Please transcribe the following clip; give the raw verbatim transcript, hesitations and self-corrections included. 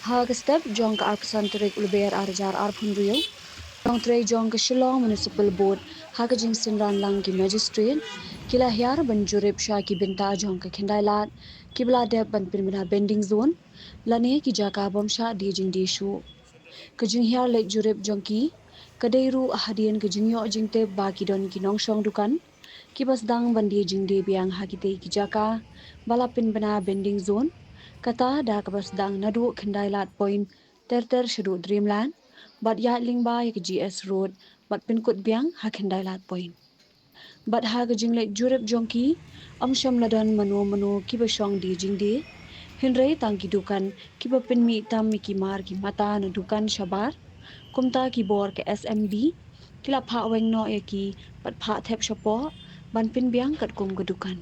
Ha ka step jong ka arphew san tarik u Lber ar hajar arphew hynriew, nongtrei jong ka Shillong Municipal Board ha ka jingsynran lang ki magistrate ki la hiar ban jurip sha ki bynta jong ka Khyndai Lad kiba la dep ban pynbna bending zone lane ki jaka bym shah die jingdie shuh. Ka jinghiar leit jurip jong ki ka dei ruh hadien ka jingïoh jingtip ba ki don ki nongshong dukan kiba sdang ban die jingdie biang ha kitei ki jaka ba la pynbna bending zone, kata da kaba sdang naduh Khyndai Lad Point ter ter shaduh Dreamland bad ïaid lyngba ïa ka G S Road bad pynkut biang ha Khyndai Lad Point. Bad ha ka jingleit jurip jong ki, ym shym la don mano mano kiba shong die jingdie, hynrei tang ki dukan kiba pynmih tam ïa ki mar ki mata na dukan shabar, kumta ki bor ka S M B ki la phah weng noh ïa ki bad phah thep shapoh ban pynbiang katkum ka dukan.